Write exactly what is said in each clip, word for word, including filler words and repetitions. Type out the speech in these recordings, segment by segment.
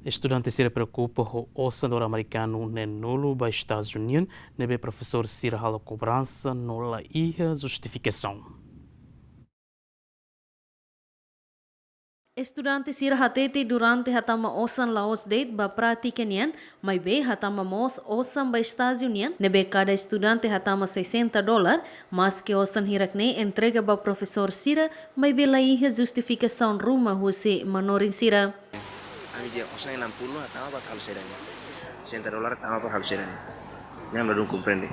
Estudante sira preokupa ho osan dolar amerikanu neen-nulu ba estájiu nian, ne'ebé profesór sira halo kobransa no la iha justifikasaun. Estudante sira hatete durante hatama osan la'ós de'it ba prátika nian, maibé hatama mós osan ba estájiu nian, ne'ebé kada estudante hatama sessenta dolar, maske osan hirak-ne'e entrega ba profesór sira, maibé la iha justifikasaun ruma husi manorin sira. Ami dia osan enam puluh, tama ba halo saida nian. Sessenta dolar, tama ba halo saida nian. Ne'e ami ladún komprende.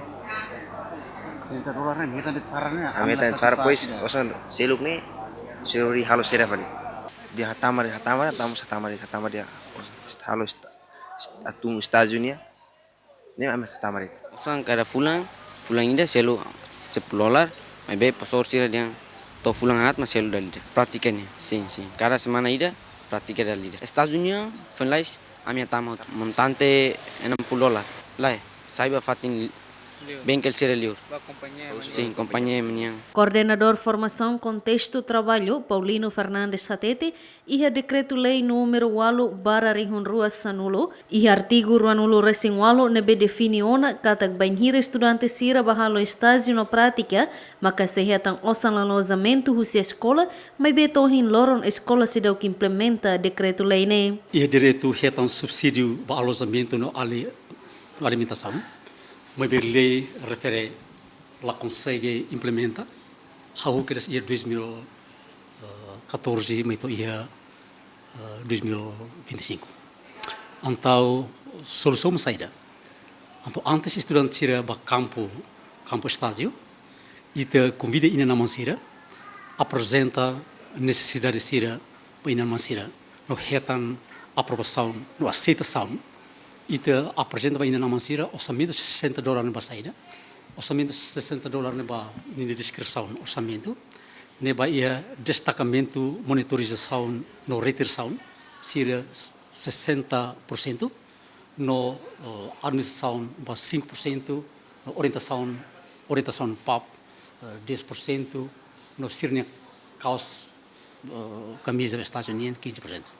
Sessenta dolar ne'e, ami hatama de'it fara ne'e, ami hatama de'it fara, pois, osan seluk ne'e, sira halo saida fali. Dia hatama de'it, hatama de'it, hatama de'it, hatama de'it, hatama de'it. Halo esta-, est-, atu estájiu nian. Ne'e ami hatama de'it. Osan kada fulan, fulan ida selu sepuluh dolar, maibé profesór sira dehan to'o fulan haat mak selu dala ida. Prátika nian, sin, sin. Kada semana ida, prátika dala ida. Estájiu nian, finaliza, ami hatama montante enam puluh dolar. Lae, sai ba fatin bengkel sira liur. Ba kompañia ema nian. Sin, kompañia ema nian. Koordenadór Formasaun Kontestu Traballu, Paulino Fernandes hatete, iha Dekretu-Lei númeru ualu barra rihun rua sanulu, iha artigu ruanulu resin ualu ne'ebé define ona katak bainhira estudante sira ba halo estájiu no prátika, maka sei hetan osan alojamentu husi eskola, maibé to'o ohin loron eskola seidauk implementa dekretu-lei ne'e. Iha direitu hetan subsídiu ba alojamentu no ali-, no alimentasaun, maibé lei refere la konsege implementa, hahú kedas iha dois mil e catorze mai to'o iha, eh, dois mil e vinte e cinco. Entaun, solusaun mak saida? Entaun, antes estudante sira ba kampu, kampu estájiu, ita konvida inan-aman sira, aprezenta nesesidade sira ba inan-aman sira, no hetan aprovasaun, no aseitasaun. Ita aprezenta ba inan-aman sira orsamentu sessenta dolar ne'e ba saida. Orsamentu sessenta dolar ne'e ba ninia deskrisaun orsamentu. Ne'e ba iha destakamentu, monitorizasaun no retensaun sira sessenta por cento, no, eh, administrasaun ba cinco por cento, no orientasaun, orientasaun pap, eh, dez por cento, no sira-nia kaos, eh, kamiza ba estájiu nian quinze por cento.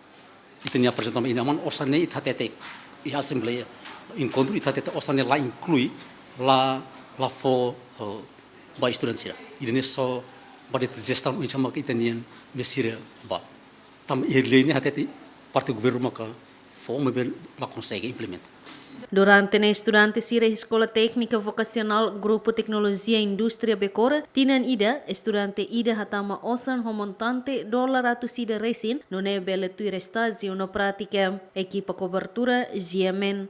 Ita-nia aprezentasaun ba inan-aman osan ne'e ita hatete iha asembleia, enkontru ita hatete osan ne'e la inklui, la, la fó, eh, ba estudante sira. Ida-ne'e só ba de'it jestaun oinsá maka ita-nian mezira ba. Tanba iha lei ne'e hatete parte governu maka fó, maibé la konsege implementa. Durante ne'e estudante sira Eskola Téknika Vokasionál Grupu Teknolojia Indústria Becora, tinan ida, estudante ida hatama osan ho montante dolar atus ida resin, nune'e bele tuir estájiu no prátika. Ekipa kobertura, G M N.